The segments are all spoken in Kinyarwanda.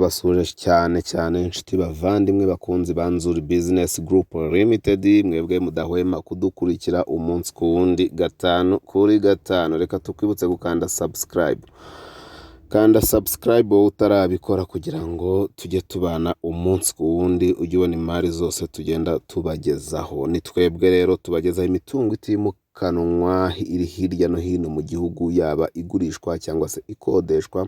Turabasuhuje cyane cyane, inshuti bavandimwe, bakunzi ba Nzuri Business Group Limited, mwebwe mudahwema kudukurikira umunsi ku wundi, gatanu kuri gatanu. Reka tukwibutse gukanda subscribe. Kanda subscribe wowe utarabikora, kugira ngo tujye tubana umunsi ku wundi, ujye ubona imari zose tugenda tubagezaho. Ni twebwe rero tubagezaho imitungo itimukanwa iri hirya no hino mu gihugu, yaba igurishwa cyangwa se ikodeshwa.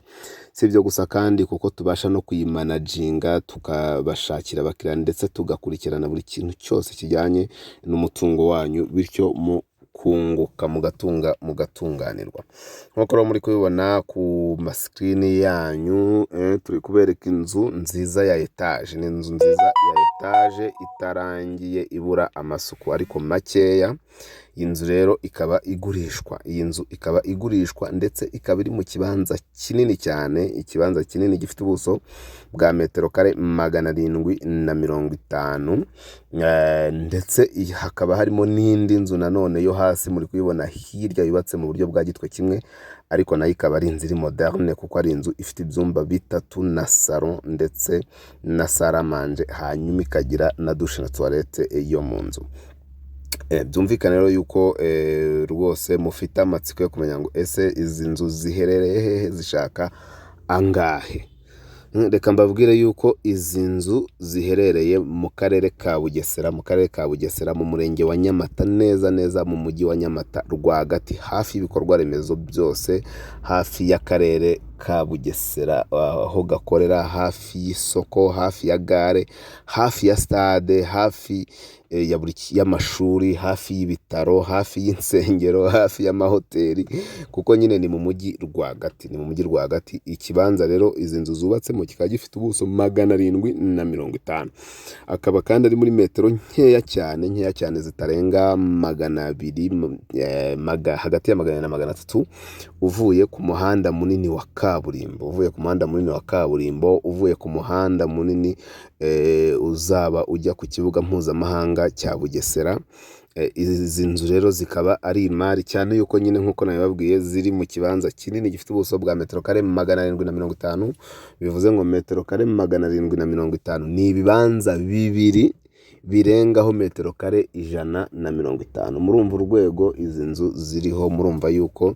Si ibyo gusa kandi, kuko tubasha no kuyimanaginga, tukabashakira abakiriya, ndetse tugakurikirana buri kintu cyose kijyanye n'umutungo wanyu, bityo mu kunguka, mugatunga, mugatunganirwa. Nk'uko rero muri kubibona ku ma screen yanyu, turi kubereka inzu nziza ya etaje. Ni inzu nziza ya etaje itarangiye, ibura amasuku ariko makeya. Iyi nzu rero ikaba igurishwa. Iyi nzu ikaba igurishwa, ndetse ikaba iri mu kibanza kinini cyane, ikibanza kinini gifite ubuso bwa metero kare 750, ndetse hakaba harimo n'indi nzu nanone yo hasi muri kuyibona hirya, yubatse mu buryo bwa gitwe kimwe, ariko nayo ikaba ari inzu iri moderne, kuko ari inzu ifite ibyumba bitatu na salon ndetse na salle à manger, hanyuma ikagira na douche na toilette yo mu nzu. Byumvikane rero yuko rwose mufite amatsiko yo kumenya ngo: "Ese izi nzu ziherereye hehe? Zishaka angahe?" Reka mbabwire yuko izi nzu ziherereye mu karere ka Bugesera, mu karere ka Bugesera, mu murenge wa Nyamata, neza neza mu mujyi wa Nyamata rwagati, hafi y'ibikorwa remezo byose, hafi y'akarere ka Bugesera aho gakorera, hafi y'isoko, hafi ya gare, hafi ya stade, hafi ya buri y'amashuri, hafi y'ibitaro, hafi y'insengero, hafi y'amahoteli, kuko nyine ni mu mujyi rwagati, ni mu mujyi rwagati. Ikibanza rero izi nzu zubatsemo kikaba gifite ubuso 750, akaba kandi ari muri metero nkeya cyane, nkeya cyane, zitarenga 200, hagati ya 200 na 300 uvuye ku muhanda munini wa kaburimbo, uvuye ku muhanda munini wa kaburimbo, uvuye ku muhanda munini uzaba ujya ku kibuga mpuzamahanga cya Bugesera. Izi nzu rero zikaba ari imari cyane, yuko nyine nk'uko nabibabwiye ziri mu kibanza kinini gifite ubuso bwa metero kare 750. Bivuze ngo metero kare 750 ni ibibanza bibiri birengaho metero kare 150. Murumva urwego izi nzu ziriho, murumva yuko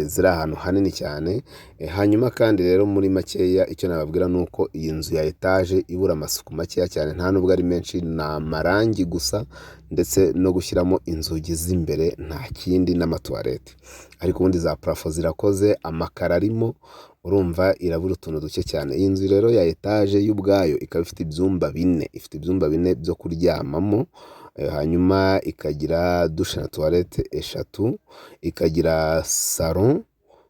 ziri ahantu hanini cyane. Hanyuma kandi rero muri makeya icyo nababwira ni uko iyi nzu ya etaje ibura amasuku makeya cyane, nta nubwo ari menshi, ni amarangi gusa ndetse no gushyiramo inzugi z'imbere, nta kindi, n'ama toilette. Ariko ubundi za plafond zirakoze, amakaro arimo, urumva irabura utuntu duke cyane. Iyi nzu rero ya etaje y'ubwayo ikaba ifite ibyumba bine, ifite ibyumba bine byo kuryamamo, hanyuma ikagira douche na toilette eshatu, ikagira salon,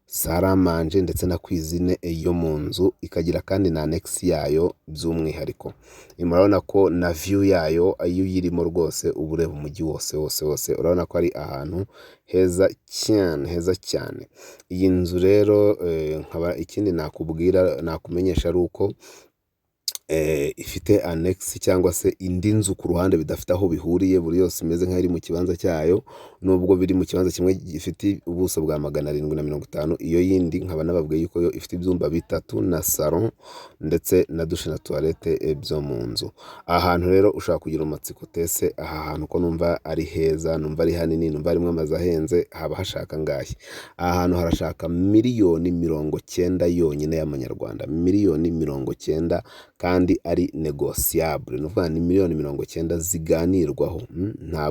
salle à manger ndetse na cuisine yo mu nzu, ikagira kandi na annexe yayo by'umwihariko. Murabona ko na view yayo, iyo uyirimo rwose uba ureba umujyi wose wose wose. Urabona ko ari ahantu heza cyane, heza cyane. Iyi nzu rero nkaba ikindi nakubwira, nakumenyesha, ari uko ifite annexe cyangwa se indi nzu ku ruhande bidafite aho bihuriye, buri yose imeze nk'aho iri mu kibanza cyayo, nubwo biri mu kibanza kimwe gifite ubuso bwa 750. Iyo yindi nkaba nababwiye yuko yo ifite ibyumba bitatu na salon ndetse na douche na toilette byo mu nzu. Aha hantu rero ushobora kugira amatsiko: "Ese aha hantu ko numva ari heza, numva ari hanini, numva harimo amazu ahenze, haba hashaka angahe?" Aha hantu harashaka miliyoni 90 yonyine y'amanyarwanda, miliyoni 90, kandi ari négociable. Ni ukuvuga ni miliyoni 90 ziganirwaho,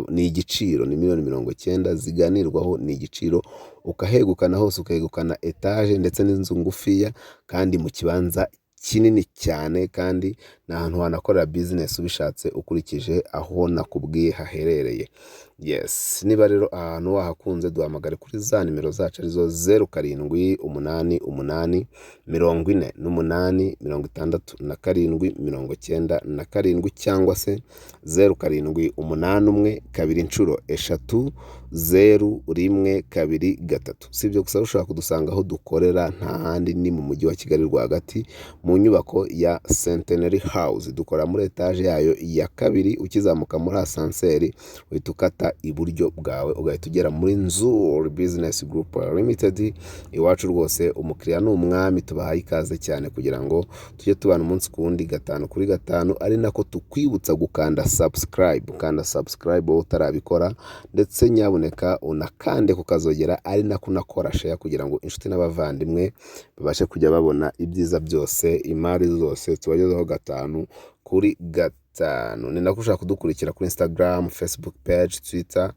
ni igiciro, ni miliyoni 90 ziganirwaho, ni igiciro. Ukahegukana hose, ukahegukana etaje ndetse n'inzu ngufiya, kandi mu kibanza kinini cyane, kandi ni ahantu wanakorera business ubishatse, ukurikije aho nakubwiye haherereye. Yes, niba rero ahantu wahakunze, duhamagare kuri za nimero zacu, arizo 0788 48 67 97, cyangwa se 0781 330 123. Si ibyo gusa, ushobora kudusanga aho dukorera, nta handi ni mu mujyi wa Kigali rwagati, mu nyubako ya Centenary House. House. Dukora muri etaje yayo ya kabiri. Ukizamuka muri ascenseur uhita ukata iburyo bwawe, ugahita ugera muri Nzuri Business Group Limited. Iwacu rwose umukiriya ni umwami. Tubahaye ikaze cyane kugira ngo tujye tubana umunsi ku wundi, gatanu kuri gatanu, ari nako tukwibutsa gukanda subscribe. Kanda subscribe wowe utarabikora, ndetse nyabuneka unakande kukazogera, ari nako unakora share kugira ngo inshuti n'abavandimwe babashe kujya babona ibyiza byose, imari zose tubagezaho gatanu kuri gatanu. Ni nako ushaka kudukurikira kuri Instagram, Facebook page, Twitter,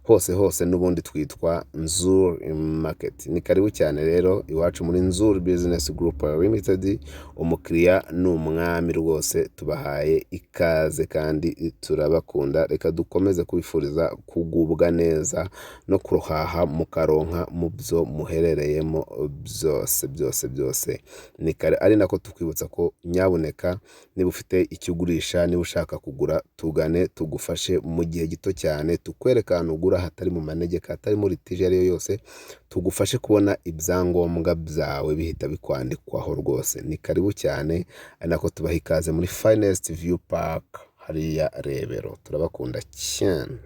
hose hose n'ubundi twitwa Nzuri Market. Ni karibu cyane rero iwacu muri Nzuri Business Group Limited. Umukiriya ni umwami rwose. Tubahaye ikaze kandi turabakunda. Reka dukomeze kubifuriza kugubwa neza no kuruhaha mukaronka mu byo muherereyemo byose byose byose. Ni kare, ari nako tukwibutsa ko nyabuneka niba ufite icyo ugurisha, niba ushaka kugura, tugane tugufashe mu gihe gito cyane, tukwereke ahantu ugura hatari mu manegeka, hatari muri litige iyo ari yo yose, tugufashe kubona ibyangombwa byawe bihita bikwandikwaho rwose. Ni karibu cyane, ari nako tubaha ikaze muri Finest View Park hariya Rebero. Turabakunda cyane.